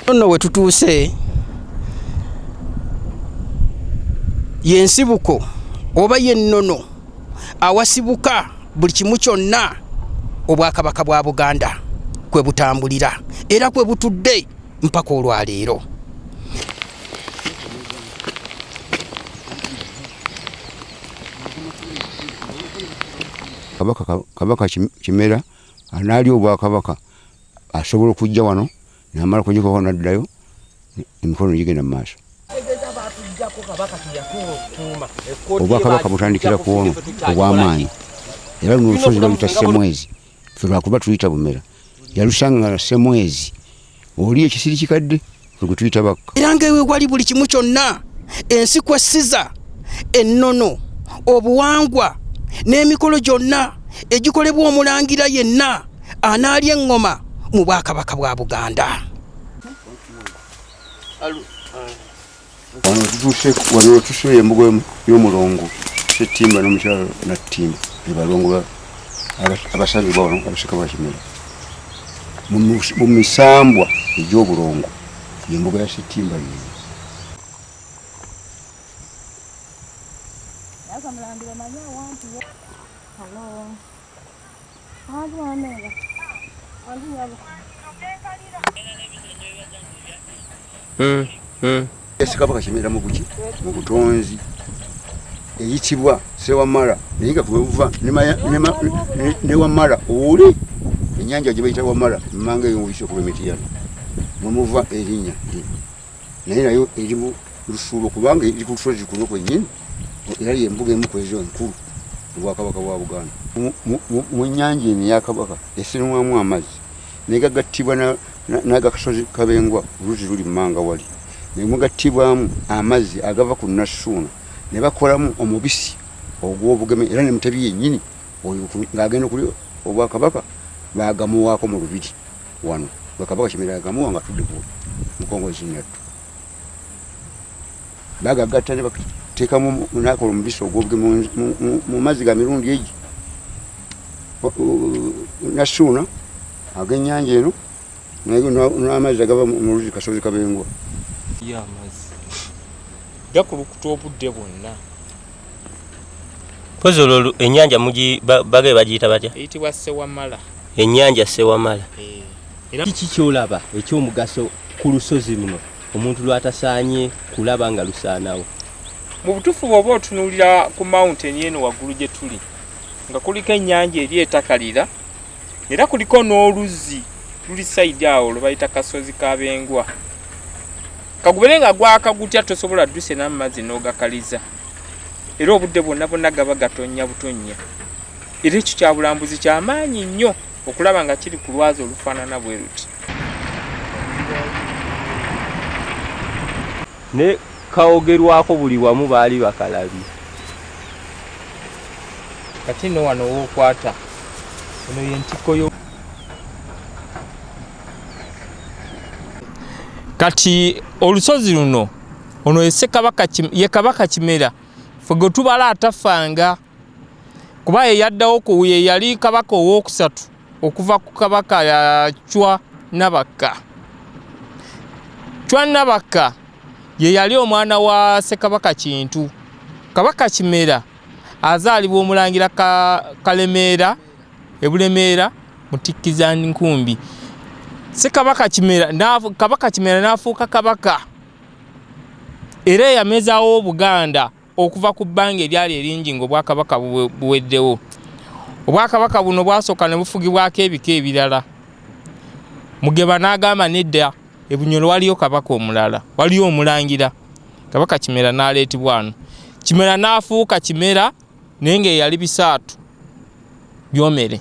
Nno we tutuuse y'ensibuko oba y'ennono awasibuka buli kimu kyonna Obwakabaka bwa Buganda kwe butambulira era kwe butudde mpaka olwaleero. Kabaka Kimera anaalya Obwakabaka asobola okujja wano namala kugikoko naddayo, emikono gigenda mu maaso. Obwakabaka butandikira ku ono obw'amaanyi, era luno olusozi baluyita Ssemwezi, ffe lwakuba tuyita Bumera, yalusanga nga Ssemwezi oli ekisiri kikadde, ffe gwe tuyita Bakka. Era nga ewali buli kimu kyonna, ensi kwessiza, ennono, obuwangwa n'emikolo gyonna egikolebwa omulangira yenna anaalya eŋŋoma mu Bwakabaka bwa Buganda. Wano tutuuse, wano wetusuula embugo y'omulongo Ssettimba n'omukyala Nattimba, be balongo abasangibwa wano abasika ba Kimera. Mu misambwa egy'obulongo y'embuga ya Ssettimba yeeyo. Ssekabaka Kimera mu buki mu butonzi eyitibwa Ssewamala, naye nga kwebuva ne Wamala oli ennyanja gye bayita Wamala emmanga eyo mubisi okuba emitiyana mwemuva erinnya lino, naye nayo eri mu lusuubo kubanga eri ku lusozi kuno kwennyini, era y'embuga emu ku ezo enkulu mu Bwakabaka bwa Buganda. Mu nnyanja eno eya Kabaka esenwamu amazzi ne gagattibwa n'agakasozi Kabengwa, oluzzi luli mmanga wali, ne mugattibwamu amazzi agava ku Nassuuna ne bakolamu omubisi ogw'obugeme, era ne Mutebi yennyini oyo ng'agenda okulya Obwakabaka baagamuwaako mu lubiri wano nga Kabaka Kimera yagamuwa nga atudde ku Mukongozi Nattu. Bagagatta ne bateekamu n'akola omubisi ogw'obugeme mu mazzi ga mirundi egi Nassuuna ag'ennyanja eno n'amazzi agava mu luzzi Kasozi Kabengwa. Yo amazzi gakulukuta obudde bwonna. Mpozi olwo ennyanja bagaye bagiyita batya? Eyitibwa Ssewamala. Ennyanja Ssewamala. Eh, era Kiki ky'olaba eky'omugaso ku lusozi luno omuntu lw'atasaanye kulaba nga lusaanawo? Mu butuufu bw'oba otunuulira ku mountain eno waggulu gye tuli nga kuliko ennyanja eri etakalira era kuliko n'oluzzi luli sayidi awo lwe bayita Kasozi Kabengwa, kagubere nga gwaka gutya tosobola dduse n'amazzi n'ogakaliza, era obudde bwonna bwonna gaba gatonnya butonnya, era ekyo kya bulambuzi kya maanyi nnyo okulaba nga kiri ku lwazi olufaanana bwe luti. Ne kaogerwako buli wamu baali bakalabye. Kati nno wano w'okwata eno y'entikko yo. Kati olusozi luno ono ye Ssekabaka ye Kabaka Kimera ffe gwe tubala atafanga kuba ye yaddawo ku ye yali kabaka owookusatu okuva ku kabaka ya Chwa Nabakka. Chwa Nabakka ye yali omwana wa Ssekabaka Kintu. Kabaka Kimera azaalibwa omulangira Kalemeera e Bulemeera Mutikkiza Nkumbi. Ssekabaka Kimera Kabaka Kimera n'afuuka kabaka era eyamezaawo Obuganda okuva ku bbanga eryali eringi ng'Obwakabaka buweddewo. Obwakabaka buno bwasooka ne bufugibwako ebika ebirala. Mugeba n'agamba nedda, e Bunyoro waliyo kabaka omulala, waliyo omulangira. Kabaka Kimera n'aleetibwa wano. Kimera n'afuuka Kimera naye ng'eyali Bisaatu Byomere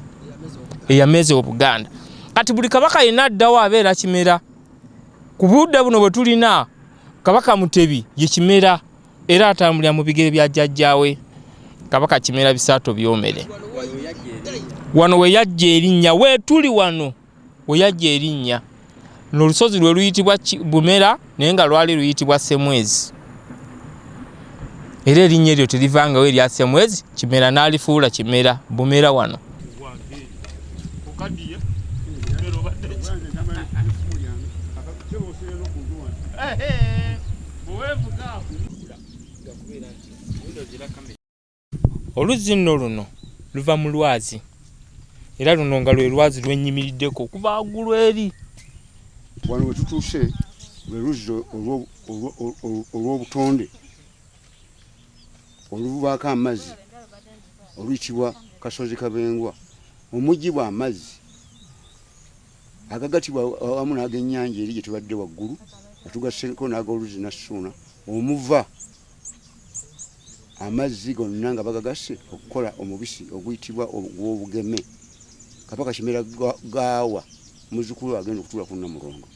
eyameza Obuganda. Kati buli kabaka yenna addawo abeera Kimera. Ku budde buno bwe tulina, Kabaka Mutebi ye Kimera era atambulira mu bigere bya jjajjaawe Kabaka Kimera Bisaato Byomere. Wano we yajja erinnya, weetuli wano we yajja erinnya. Luno olusozi lwe luyitibwa Bumera naye nga lwali luyitibwa Ssemwezi. Era erinnya eryo terivangawo erya Ssemwezi, Kimera n'alifuula Kimera Bumera wano. Oluzzi nno luno luva mu lwazi era luno nga lwe lwazi lwennyimiriddeko okuva waggulu eri. Wano we tutuuse lwe luzzi olw'obutonde oluvaako amazzi oluyitibwa Kasozi Kabengwa omuggyibwa amazzi agagatibwa awamu n'ag'ennyanja eri gye tubadde waggulu nga tugasseko n'ag'oluzzi Nassuuna omuva amazzi gonna nga bagagasse okukola omubisi oguyitibwa ogw'obugeme. Kabaka Kimera gaawa muzzukulu we agenda okutuula ku Nnamulondo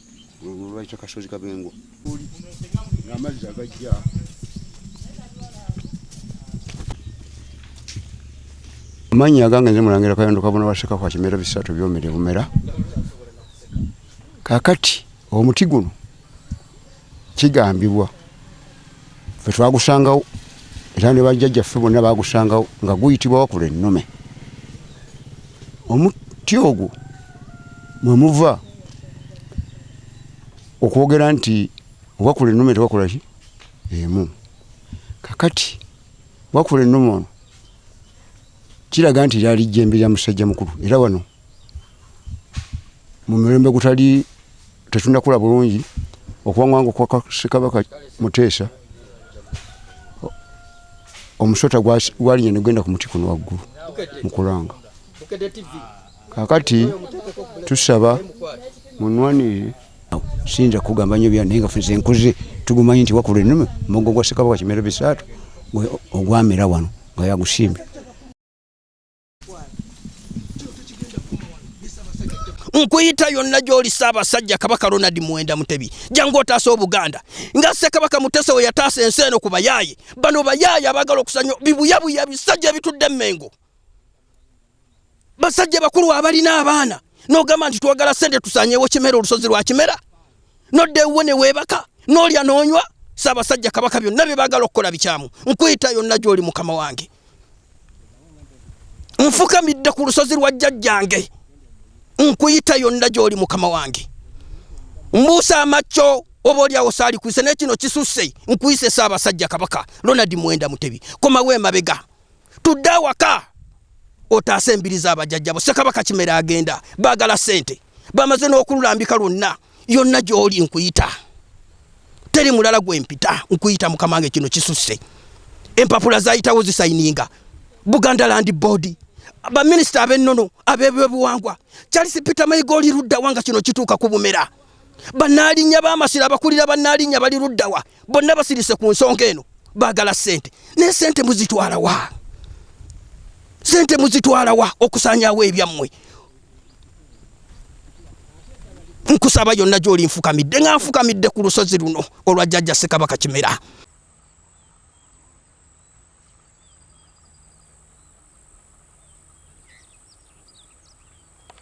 lwe bayita Kasozi Kabengwa ng'amazzi agajja Amannya agange nze Mulangira Kayondo Kabona wa Ssekabaka Kimera Bisatu Byomere Bumera. Kaakati omuti guno kigambibwa ffe twagusangawo era ne bajjajjaffe bonna bagusangawo nga guyitibwa wakula ennume. Omuti ogwo mwe muva okwogera nti wakula ennume tewakula ki emu. Kakati wakula ennume ono kiraga nti lyali jjembe lya musajja mukulu era wano mu mirembe gutali tetunakula bulungi okuwangwanga kwa Ssekabaka Muteesa omusota gwalinya negenda ku muti kuno waggulu mu kulanga. Kakati tusaba munwanirire siyinza kugamba nyo bya naye nga nze nkuze tugumanyi nti wakula ennume omuggo gwa Ssekabaka Kimera Bisaatu ogwamera wano nga yagusimbye. Nkuyita yonna gy'oli Ssaabasajja Kabaka Ronald Muwenda Mutebi, jangu otaase Obuganda nga Ssekabaka Mutesa we yataasa ensi eno ku bayaaye. Bano bayaaye abaagala okusanya bibuyabuya bisajja ebitudde Mmengo, basajja bakulu abalina abaana, n'ogamba nti twagala ssente tusanyeewo Kimera, olusozi lwa Kimera, nodda ewuwo ne weebaka n'olya n'onywa. Ssaabasajja Kabaka byonna bye baagala okukola bikyamu. Nkuyita yonna gy'oli mukama wange, nfukamidde ku lusozi lwa jjajjange, nkuyita yonna gy'oli mukama wange, mbuusa amacco oba oli awo saalikwise, naye kino kisusse. Nkuyise Ssaabasajja Kabaka Ronald Muwenda Mutebi, komawo emabega tudde awaka otaase embiri z'abajjajjabo. Ssekabaka Kimera agenda, baagala ssente, bamaze n'okululambika lwonna. Yonna gy'oli nkuyita, teri mulala gwe mpita, nkuyita mukama wange, kino kisusse. Empapula zayitawo zisayininga Buganda Land Board, baminisita ab'ennono ab'ebyobuwangwa, Charles Peter Mayiga oli luddawa nga kino kituuka ku Bumera? Bannaalinnya b'amasiro abakulira bannaalinnya bali luddawa? Bonna basirise ku nsonga eno, baagala ssente, naye ssente muzitwala wa? Ssente muzitwala wa okusaanyaawo ebyammwe? Nkusaba yonna gy'oli, nfukamidde nga nfukamidde ku lusozi luno olwa jjajja Ssekabaka Kimera.